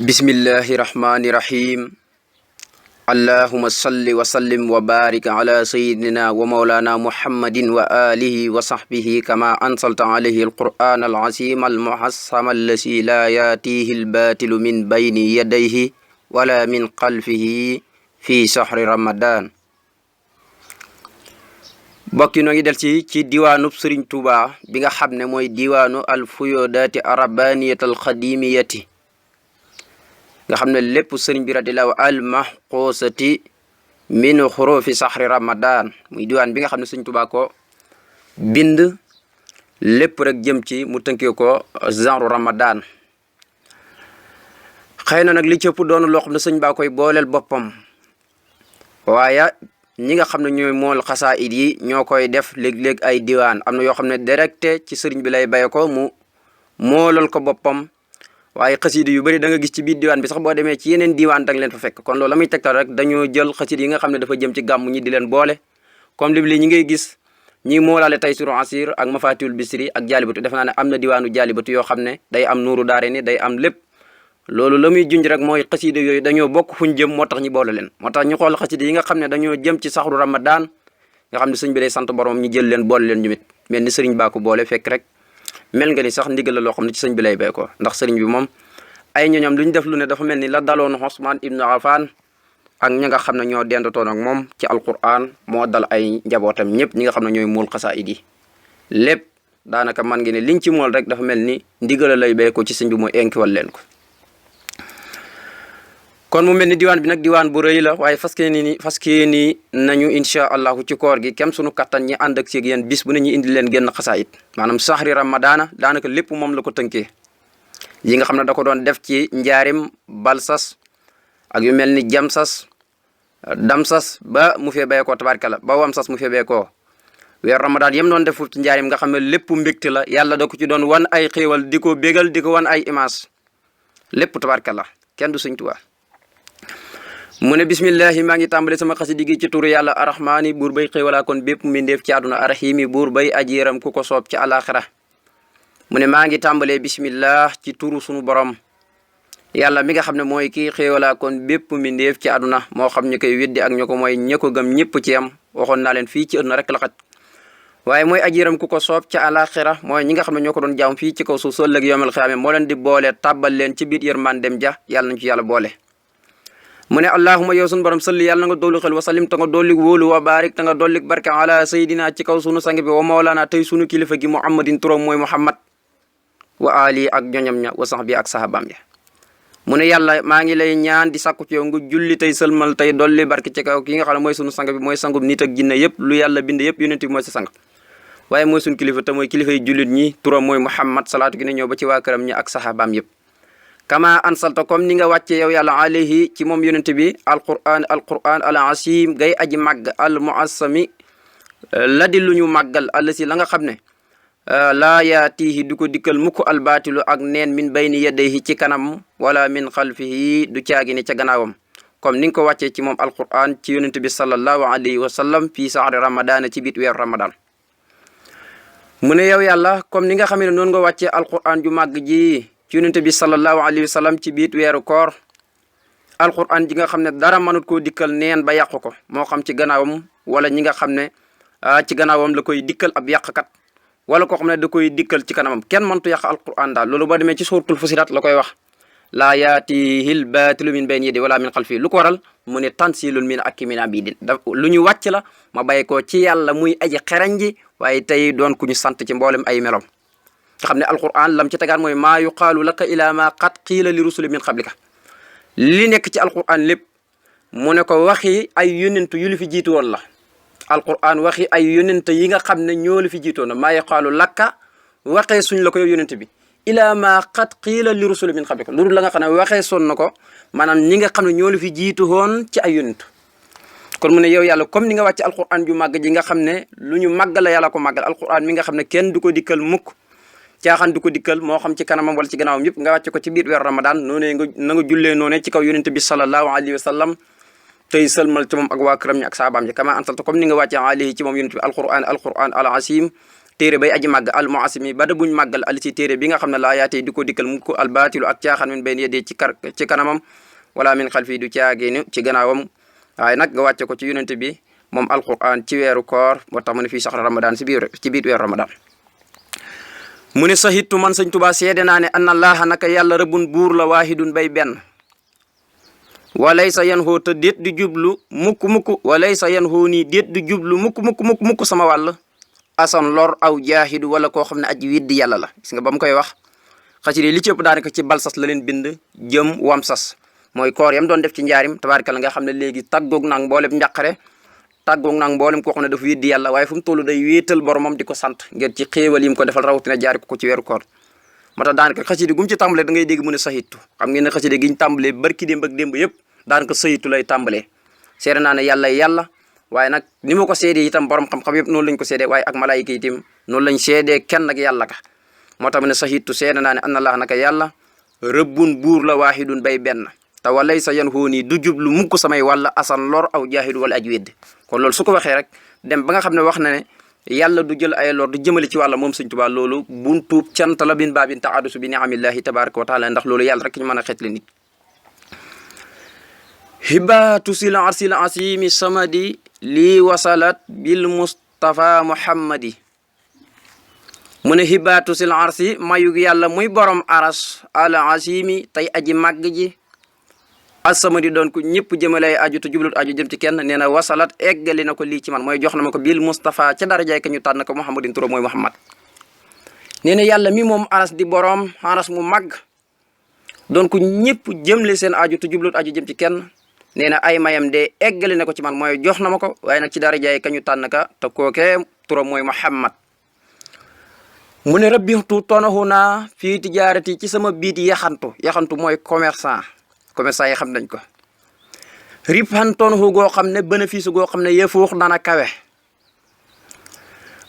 bismillahi rahmani rahim allahuma salli wa sallim wa barik ala sayidina wa maulana muhammadin wa alihi wa sahbihi kama ansalta alayhi alquran alazim almuhassama allasi la yatihi albatilu min bayni yadayhi wala min xalfihi fi shahri ramadan. bokki noo ngi del ci diwaanub Sëriñ Tuuba bi nga xam ne mooy diwaanu alfuyoodaati arabaniyat alxadimiyati nga xam ne lépp sëriñ bi radiyallahu almahqusati min xurufi sahri ramadan muy diwaan bi nga xam ne Sëriñ Tuuba ko bind lépp rek jëm ci mu tënkee ko genre ramadan. xëy na nag li cëpp doon loo xam ne sëñ baa koy booleel boppam waaye ñi nga xam ne ñooy mool xasaayid yi ñoo koy def léeg-léeg ay diwaan am na yoo xam ne directe ci sëriñ bi lay baye ko mu moolal ko boppam waaye xasida yu bëri da nga gis ci biir diwaan bi sax boo demee ci yeneen diwaan da nga leen fa fekk kon loolu la muy tegtal rek dañoo jël xasida yi nga xam ne dafa jëm ci gàmm ñi di leen boole comme li ñi ngay gis ñi moolaale Taysiru Asir ak Mafatihul Bisri ak jaalibatu def naa ne am na diwaanu jaalibatu yoo xam ne day am nuuru daare ni day am lépp loolu la muy junj rek mooy xasida yooyu dañoo bokk fuñ jëm moo tax ñu boole leen moo tax ñu xool xasida yi nga xam ne dañoo jëm ci saxru ramadan nga xam ne sëñ bi day sant borom ñu jël leen boole leen ñu mit mel ni sëriñ baa ko boole fekk rek mel nga ni sax ndigal la loo xam ne ci sëñ bi lay bay ko ndax sëriñ bi moom ay ñoñam lu ñu def lu ne dafa mel ni la daloon Usmaan ibnu Affaan ak ñi nga xam ne ñoo dendatoon ak moom ci alquran moo dal ay njabootam ñëpp ñi nga xam ne ñooy muul xasaayid yi lépp daanaka man ngi ne liñ ci mool rek dafa mel ni ndigal lay bay ko ci sëñ bi mooy enkiwal leen ko. kon mu mel ni diwaan bi nag diwaan bu rëy la waaye fas yéene nañu incha allahu ci koor gi kem sunu kattan ñi ànd ak seeg yéen bis bu ne ñu indi leen génn xasaayit maanaam sahri ramadana daanaka lépp moom la ko tënkee yi nga xam ne da ko doon def ci njaarim balsas ak yu mel ni jamsas damsas ba mu fee bayee koo tabarkala ba wamsas mu fee bayee koo weer ramadan yem doon def ci njaarim nga xam ne lépp mbégte la yàlla da ko ci doon wan ay xéewal di ko bégal di ko wan ay image lépp tabarkala kenn du Sëñ Tuubaa mu ne bismillahi maa ngi tàmbale sama xasida gi ci turu yàlla arrahmaani buur bay xéewalaa kon bépp mbindeef ci àdduna arrahimi buur bay ajiram ku ko soob ci alaxira mu ne maa ngi tàmbalee bismillah ci turu sunu borom yàlla mi nga xam ne mooy kii xéewalaa kon bépp mbindeef ci àdduna moo xam ñu koy weddi ak ñu ko mooy ña ko gëm ñëpp ci yam waxoon naa leen fii ci àdduna rek la xaj waaye mooy ajiram ku ko soob ci alaxira mooy ñi nga xam ne ñoo ko doon jaam fii ci kaw suuf soo ëllëg yawmal xiyaama moo leen di boole tàbbal leen ci biir yërmandem ja yàlla nañ ci yàlla boole mu ne allahuma yow sunu borom salli yàlla na nga dolli xel wa salim ta nga dollik wóolu wa barik ta nga dollik barke ala sayidina ci kaw sunu sang bi wa mawlana tey sunu kilifa gi muhammadin turam mooy muhammad wa ali ak ñoñam ña wa sax bi ak sahabaam ya mu ne yàlla maa ngi lay ñaan di sàkku ci yow nga julli tey sëlmal tey dolli barke ci kaw ki nga xam ne mooy sunu sang bi mooy sangub nit ak jinne yëpp lu yàlla bind yëpp yonent bi mooy sa sang waaye mooy sunu kilifa te mooy kilifa yi jullit ñi turam mooy muhammad salaatu gi ne ñëw ba ci waa këram ñi ak sahabaam yëpp kama ansalta comme ni nga wàcce yow yàlla alayhi ci moom yonente bi alquran al asim gay aji màgg al muassami la di lu ñu màggal àll si la nga xam ne laa yaatihi du ko dikkal mukk albaatilu ak neen min bayni yadayhi ci kanam wala min xalfihi du caagi ne ca gannaawam comme ni nga ko wàccee ci moom alquran ci yonente bi sallallahu alayhi wa sallam fii sahri ramadana ci biit weeru ramadan mu ne yow yàlla comme ni nga xam ne noonu nga wàccee alquran ju màgg ji ci yonente bi sallallahu alayhi wa sallam ci biit weeru koor alquran ji nga xam ne dara mënut koo dikkal neen ba yàqu ko moo xam ci gannaawam wala ñi nga xam ne ci gannaawam la koy dikkal ab yàqkat wala koo xam ne da koy dikkal ci kanamam kenn mëntu yàq alquran daal loolu boo demee ci suuratul Fussilat la koy wax laa yaatihil baatilu min bayni yadihi wala min xalfihi lu ko waral mu ne tansilun min hakimin abidin da lu ñu wàcc la ma bàyyi ko ci yàlla muy aji xereñ ji waaye tey doon ku ñu sant ci mboolem ay melom nga xam ne alquran lam ci tegaat mooy maa yuqaalu laka ila ma qad qiila li rusuli min qablika li nekk ci alquran lépp mu ne ko waxi ay yonent yu li fi jiitu woon la alquran waxi ay yonent yi nga xam ne ñoo li fi jiitoon na maa yuqaalu laka waxee suñ la ko yow yonent bi ila ma qad qiila li rusuli min qablika loolu la nga xam ne waxee soon na ko maanaam ñi nga xam ne ñoo li fi jiitu woon ci ay yonent kon mu ne yow yàlla comme ni nga wàcc alquran ju màgg ji nga xam ne lu ñu màggal la yàlla ko màggal alquran mi nga xam ne kenn du ko dikkal mukk caaxaan du ko dikkal moo xam ci kanamam wala ci gannaawam yëpp nga wàcce ko ci biir weer ramadan noonee nga na nga jullee noonee ci kaw yonente bi sallallahu alayhi wa sallam tey sëlmal ci moom ak waa këram ñi ak saabaam ji kama ansalta comme ni nga wàcce alayhi ci moom yonente bi alquran al asim téere bay aji màgg al muasimi ba da buñ màggal ali ci téere bi nga xam ne laa yaatee di ko dikkal mu ko albaatilu ak caaxaan min bayn yedee ci kanamam wala min xalfi du caageenu ci gannaawam waaye nag nga wàcce ko ci yonente bi moom alquran ci weeru koor moo tax mu ne fii saxra ramadan ci biir weeru ramadan mu ne sahittu man sëñ Tuubaa seede naa ne anna allaha naka yàlla rëbbun buur la waahidun bay benn walay sa yan xoo te déet di jublu mukk walay sa yan xoo nii déet di jublu mukk sama wàll asan lor aw jaahidu wala koo xam ne aji widdi yàlla la gis nga ba mu koy wax xasida li ci ëpp daanaka ci balsas la leen bind jëm wam sas mooy koor yam doon def ci njaarim tabaarkalla nga xam ne léegi tàggoog nag mboolem njàqare tàggoog nag mboolem koo xam ne dafa widdi yàlla waaye fu mu toll day wéetal boromam di ko sant ngir ci xéewal yi mu ko defal rawatina jaari ko ci weeru koor moo tax daanaka xasida gum ci tàmbalee da ngay dégg mu ne sahitu xam ngeen ne xasida gi ñu tàmbalee barki démb ak démb yëpp daanaka sahitu lay tàmbalee seede naa ne yàlla waaye nag ni ma ko seedee itam borom xam-xam yëpp noonu lañ ko seedee waaye ak malaayika itam noonu lañ seedee kenn ak yàlla ka moo tax mu ne sahitu seede naa ne anna allah naka yàlla rëbbun buur la waahidun bay benn te walay sa yan xóonii du jublu mukk samay wàlla asan lor aw jaahidu wala aj wedd kon loolu su ko waxee rek dem ba nga xam ne wax na ne yàlla du jël ay lor du jëmale ci wàlla moom Sëñ Tuubaa loolu buntuub cant la bin baabin taadusu bi niamillahi tabaraka wa taala ndax loolu yàlla rek ñu mën a xeetle nit hibaatu sil arsil asimi samadi lii wasalat bil mustafa muhammadi mu ne hibaatu sil arsi mayug yàlla muy borom aras al asimi tey aji màgg ji asamadi doon ko ñëpp jëmale aju te jublut aju jëm ci kenn nee na wasalat eggali na ko lii ci man mooy jox na ma ko bil Mustafa ca darajaay ka ñu tànn ko Muhammadin turam mooy Muhammad nee na yàlla mi moom aras di borom aras mu màgg doon ko ñëpp jëmle seen aju te jublut aju jëm ci kenn nee na ay mayam de eggali na ko ci man mooy jox na ma ko waaye nag ci darajaay ka ñu tànn ka te kookee turam mooy Muhammad mu ne rabbi tonahu naa fii tijaarati ci sama biit yaxantu mooy commerçant yi xam nañ ko rib xantoon xu goo xam ne bénéfice goo xam ne yëfuux dana kawe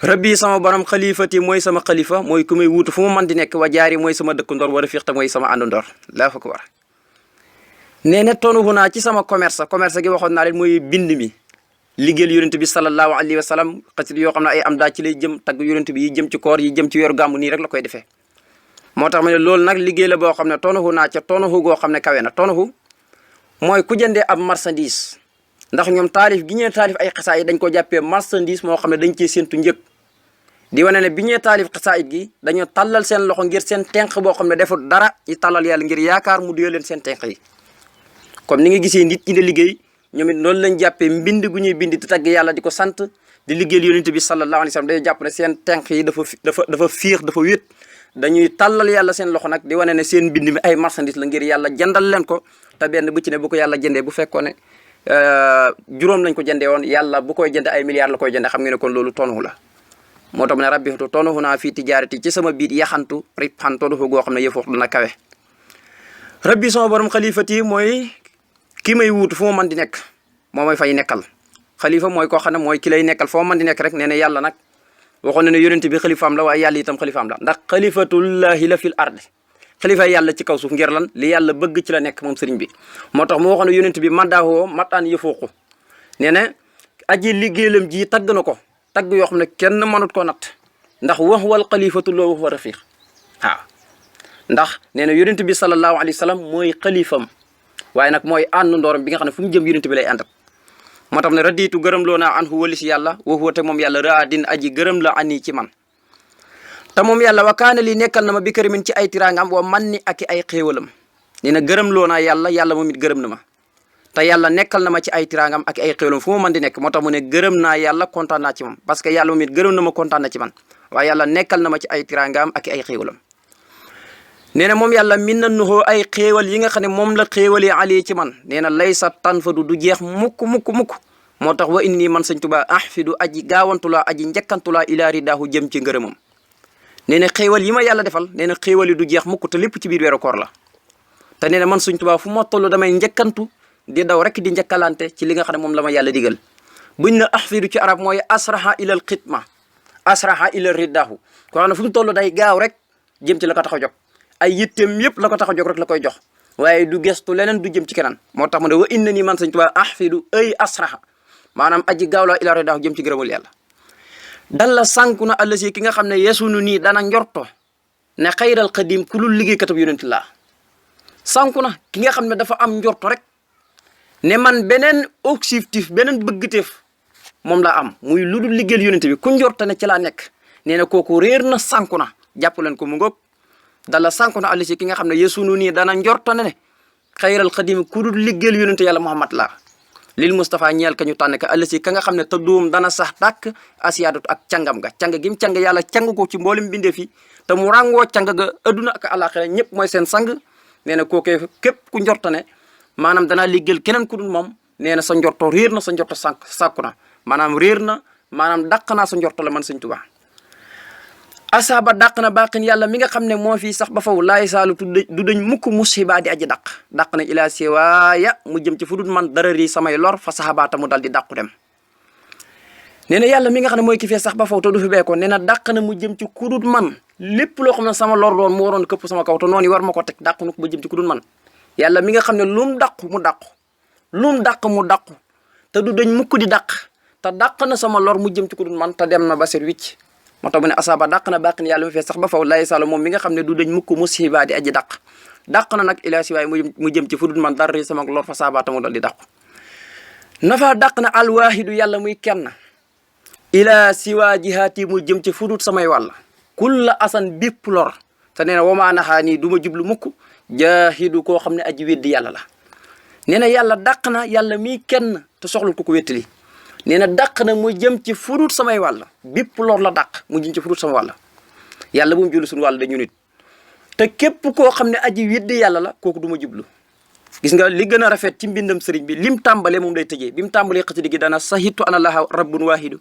rabbi sama borom xalifati mooy sama xalifa mooy ku may wuutu fu mu mën di nekk wa jaari mooy sama dëkk ndor war a fiixte mooy sama àndu ndor laa fa ko war nee na tonuxu naa ci sama commerce gi waxoon naa leen mooy bind mi liggéeyal yonent bi sallallahu alayhi wa sallam xasit yoo xam ne ay am daa ci lay jëm tagg yonent bi yi jëm ci koor yi jëm ci weeru gàmmu nii rek la koy defee moo tax ma ne loolu nag liggéey la boo xam ne tonuxu naa ca tonuxu goo xam ne kawe na tonuxu mooy ku jëndee ab marchandise ndax ñoom taalif gi ñee taalif ay xasaayit dañ ko jàppee marchandise moo xam ne dañ cee séentu njëg di wane ne bi ñee taalif xasaayit gi dañoo tàllal seen loxo ngir seen tenq boo xam ne deful dara ñu tàllal yàlla ngir yaakaar mu duyal leen seen tenq yi comme ni nga gisee nit ñi de liggéey ñoom it noonu lañ jàppee mbind gu ñuy bind di tagg yàlla di ko sant di liggéeyal yonent bi sallallahu alayhi wa sallam dañuy jàpp ne seen tenq yi dafa fiix dafa wét dañuy tàllal yàlla seen loxo nag di wane ne seen mbind mi ay marchandise la ngir yàlla jëndal leen ko te benn bu ci ne bu ko yàlla jëndee bu fekkoon ne juróom lañ ko jëndee woon yàlla bu koy jënde ay milliards la koy jënde xam nga ne kon loolu tonuhu la moo tax mu ne rabbi tonuhu naa fii tijaarati ci sama biit yaxantu rib xan tonuhu goo xam ne yëf wax dana kawe rabbi sama borom xalifati mooy ki may wuutu fu ma mën di nekk moo may fay nekkal xalifa mooy koo xam ne mooy ki lay nekkal foo mën di nekk rek nee na yàlla nag waxoon na ne yonent bi xalifaam la waaye yàlla itam xalifaam la ndax xalifatullahi la fil ardi xalifa yàlla ci kaw suuf ngir lan li yàlla bëgg ci la nekk moom sëriñ bi moo tax mu waxoon ne yonent bi mandaawoo mataan yëfooqu nee na aji liggéeyam ji tagg na ko tagg yoo xam ne kenn mënut koo natt ndax wax wal xalifatu loo wax wa rafiq waaw ndax nee na yonent bi sallallahu alayhi wa sallam mooy xalifam waaye nag mooy ànd ndooram bi nga xam ne fu mu jëm yonent bi lay àndat moo tax ne radiitu gërëm loo naa an hu wali si yàlla waxuwa te moom yàlla raadin aji gërëm la ani ci man te moom yàlla wa kaana lii nekkal na ma bi karimin ci ay tiraangam wa man ni ak ay xéewalam nee na gërëm loo naa yàlla moom it gërëm na ma te yàlla nekkal na ma ci ay tiraangam ak ay xéewalam fu mu mën di nekk moo tax mu ne gërëm naa yàlla kontaan naa ci moom parce que yàlla moom it gërëm na ma kontaan na ci man waaye yàlla nekkal na ma ci ay tiraangam ak ay xéewalam nee na moom yàlla min na nuxoo ay xéewal yi nga xam ne moom la xéewalee ali ci man nee na lay sa tan fa du jeex mukk moo tax wa inni man Sëñ Tuubaa ahfidu aji gaawantulaa aji njëkkantulaa ilaa ridaahu jëm ci ngërëmam nee na xéewal yi ma yàlla defal nee na xéewal yi du jeex mukk te lépp ci biir weeru koor la te nee na man Sëñ Tuubaa fu ma toll damay njëkkantu di daw rek di njëkkalante ci li nga xam ne moom la ma yàlla digal buñ na ahfidu ci arab mooy asraha ilal xidma asraha ilal ridaahu ko xam ne fu mu toll day gaaw rek jëm ci la ko tax a jóg ay yitteem yëpp la ko tax a jóg rek la koy jox waaye du gestu leneen du jëm ci keneen moo tax mu ne wa inna nii man Sëñ Tuubaa ahfidu ay asraha maanaam aji gaaw la ila ridaahu jëm ci gërëmul yàlla dalla sànku na allasi ki nga xam ne yesunu nii dana njorto ne xayral xadim ku lul liggéeykatab yonent laa sànku na ki nga xam ne dafa am njorto rek ne man beneen objectif beneen bëggteef moom laa am muy lu dul liggéeyal yonent bi ku njorto ne ci laa nekk nee na kooku réer na sànku na jàpp leen ko mu ngoog dalla sànku na allasi ki nga xam ne yesunu nii dana njorto ne xayral xadim ku lul liggéeyal yonent yàlla Muhammad laa lil Moustapha ñeel ka ñu tànn ka allasi ka nga xam ne te doom dana sax dàkk asiyaadut ak cangam ga cang gim cang yàlla cang ko ci mboolem bindee fi te mu ràngoo cang ga adduna ak àllaaxira ñëpp mooy seen sang nee na kookee képp ku njorto ne maanaam danaa liggéeyal keneen ku dul moom nee na sa njorto réer na sa njorto sàkku na maanaam réer na maanaam dàq naa sa njorto la man Sëñ Tuubaa asaaba dàq na baqin yàlla mi nga xam ne moo fii sax ba faw laay saalu du dañ mukk musiba di aji dàq na ilaa siwaaya mu jëm ci fu dul man dara rii samay lor fa saxabaata mu dal di dàqu dem nee na yàlla mi nga xam ne mooy ki fee sax ba faw te du fi beeko nee na dàq na mu jëm ci ku dul man lépp loo xam ne sama lor doon mu waroon këpp sama kaw te noonu war ma ko teg dàq na ko ba jëm ci ku dul man yàlla mi nga xam ne lum dàqu mu dàqu lum dàq mu dàqu te du dañ mukk di dàq te dàq na sama lor mu jëm ci ku dul man te dem na ba set wicc moo tax mu ne asaaba dàq na bàqin yàlla mi fee sax ba faw lay salo moom mi nga xam ne du dañ mukk musiba di aji dàq na nag ilaa si waay mu jëm ci fu dul man dara sama lor fa saabaata mu dal di dàqu nafa dàq na alwaahidu yàlla muy kenn ilaa siwa jihaati mu jëm ci fu dul samay wàll kulla asan bépp lor te nee na wamaa naxaa nii du ma jublu mukk jaahidu koo xam ne aji weddi yàlla la nee na yàlla dàq na yàlla muy kenn te soxlul ko wéttali nee na dàq na mu jëm ci fudut samay wàll bépp lor la dàq mu jëm ci fudut sama wàll yàlla bu mu jublu suñu wàll dañu nit te képp koo xam ne aji weddi yàlla la kooku du ma jublu gis nga li gën a rafet ci mbindam sëriñ bi lim tàmbalee moom day tëjee bi mu tàmbalee xasida gi dana sahitu ana laha rabbun wahidu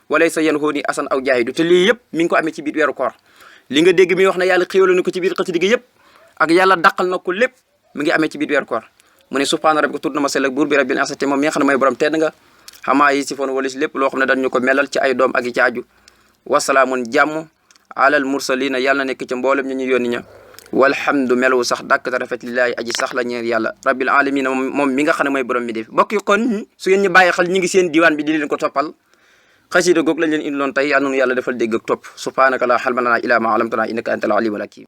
walay sa yen hooni asan aw jaahidu te lii yëpp mi ngi ko amee ci biir weeru koor li nga dégg mi wax ne yàlla xéwal na ko ci biir xasida gi yëpp ak yàlla dàqal na ko lépp mi ngi amee ci biir weeru koor mu ne subhaana rabbika tudd na ma sell ak buur bi rabbil izzati moom mi nga xam ne mooy borom tedd nga xamaa yi si foon wala si lépp loo xam ne dañu ko melal ci ay doom ak i caaju wasalaamun jàmm alal mursalina yàlla na nekk ci mboolem ñu ñu yónni ña walhamdu melu sax dàkk te rafet lillaahi aji sax la ñeer yàlla rabbil alamina moom mi nga xam ne mooy borom mi def bokk yi kon su ngeen ñu bàyyi xel ñi ngi seen diwaan bi di leen ko toppal xasida goog lañ leen indiloon tey yal na nu yàlla defal dégg ak topp subhanaka la ilma lana illa ma alamtana innaka antal alimul hakim